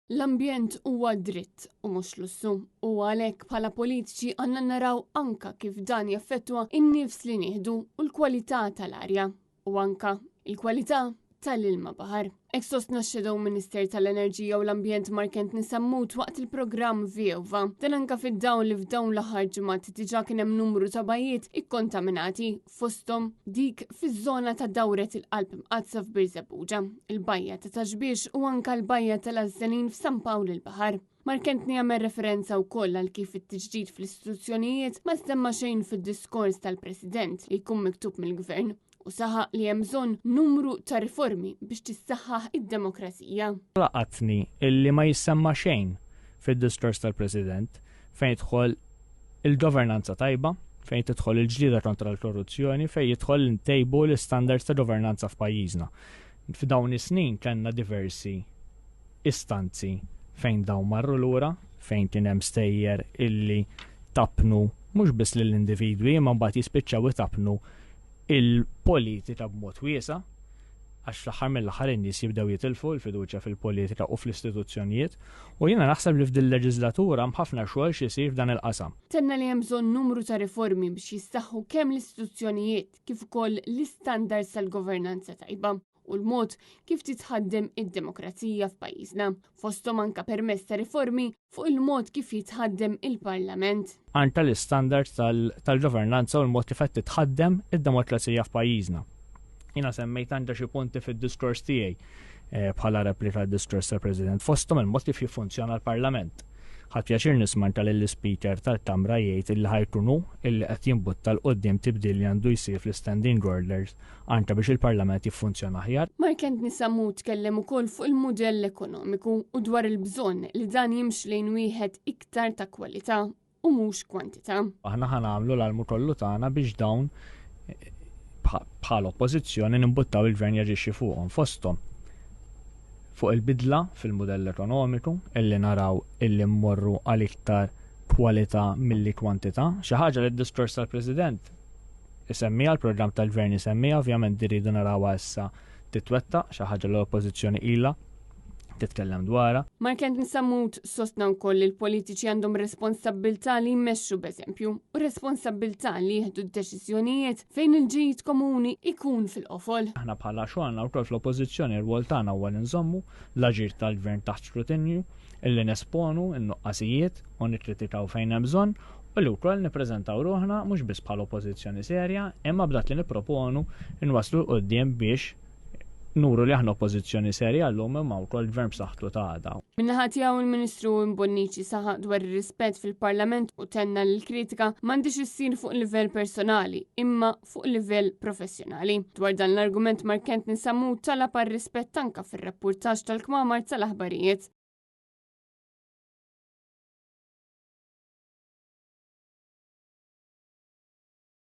L-ambjent huwa dritt u mhux lussu u għalhekk bħala politiċi għandna naraw anka kif dan jaffettwa in-nifs li nieħdu u l-kwalità tal-arja u anka il-kwalità tal-ilma baħar. Hekk sostna x-Shadow Minister tal-Enerġija u l-Ambjent Mark Anthony Sammut waqt il-programm Vieva. Dan anka fid-dawl li f'dawn l-aħħar ġimgħat diġà kien hemm numru ta' bajjiet ikkontaminati fosthom dik fiż-żona ta' Dawret il-Qalb Imqaddsa f'Birżebbuġa, il-Bajja ta' Ta' Xbiex u anka l-Bajja tal-Għażżenin f'San Pawl il-Baħar. Mark Anthony għamel referenza wkoll għal kif it-tiġdid fl-istituzzjonijiet ma semma xejn fid-diskors tal-President li jkun miktub mill-Gvern u saħaq li hemm bżonn numru ta' riformi biex tissaħħaħ id-demokrazija. Laqatni illi ma jissemma xejn fid-diskors tal-President fejn jidħol il-governanza tajba, fejn tidħol il-ġlieda kontra l-korruzzjoni, fejn jidħol ntejbu l-istandards ta' governanza f'pajjiżna. F'dawn is-snin kellna diversi istanzi fejn dawn marru lura, fejn kien hemm stejjer illi tappnu mhux biss lill-individwi imma mbagħad jispiċċaw itappnu il-politika b'mod wiesa', għax fl-aħħar mill-aħħar in-nies jibdew jitilfu l-fiduċja fil-politika u fl-istituzzjonijiet u jiena naħseb li f'dil leġiżlatura hemm ħafna xogħol x'isir f'dan il-qasam. Tenna li hemm bżonn numru ta' riformi biex jissaħħu kemm l-istituzzjonijiet kif ukoll l-istandards tal-governanza tajba u l-mod kif titħaddem id-demokrazija f'pajjiżna, fosthom anke permezz ta' riformi fuq il-mod kif jitħaddem il-Parlament. Anke l-istandards tal-governanza u l-mod kif qed titħaddem id-demokrazija f'pajjiżna. Jiena semmejt anke xi punti fid-diskors tiegħi eh, bħala replika għad-diskors tal-President fosthom il-mod kif jiffunzjona l-Parlament. Ħadt pjaċir nisma' anke lill-Ispeaker tal-Kamra jgħid illi ħa jkun hu illi qed jimbutta 'l quddiem tibdil li għandu jsir fl-istanding orders anke biex il-Parlament jiffunzjona aħjar. Mark Anthony Sammut tkellem ukoll fuq il-mudell ekonomiku u dwar il-bżonn li dan jimxi lejn wieħed iktar ta' kwalità u mhux kwantità. Aħna ħa nagħmlu l-almu kollu tagħna biex dawn bħala Oppożizzjoni nimbuttaw il-Gvern jaġixxi fuqhom, fosthom fuq il-bidla fil-mudell ekonomiku illi naraw illi mmorru għal iktar kwalità milli kwantità, xi ħaġa li d-diskors tal-President isemmiha, l-programm tal-Gvern isemmiha, ovvjament irridu narawha issa titwettaq, xi ħaġa li l-Oppożizzjoni ilha titkellem dwarha. Mark Anthony Sammut sostna wkoll li l-politiċi għandhom responsabbiltà li jmexxu b'eżempju u responsabbiltà li jieħdu d-deċiżjonijiet fejn il-ġid komuni jkun fil-qofol. Aħna bħala xogħolna wkoll fl-Oppożizzjoni r-rwol tagħna huwa li nżommu l-aġir tal-Gvern taħt skrutinju, illi nesponu n-nuqqasijiet u nikkritikaw fejn hemm bżonn u li wkoll nippreżentaw ruħna mhux biss bħala Oppożizzjoni serja imma b'dak li nipproponu nwasslu 'l quddiem biex nuru li aħna oppożizzjoni serja llum imma wkoll gvern b'saħħtu ta' għada. Min-naħa tiegħu il-Ministru Owen Bonnici saħaq dwar ir-rispett fil-Parlament u tenna li l-kritika m'għandhiex issir fuq livell personali imma fuq livell professjonali. Dwar dan l-argument Mark Anthony Sammut talab għar-rispett anka fir-rappurtaġġ tal-kmamar tal-aħbarijiet.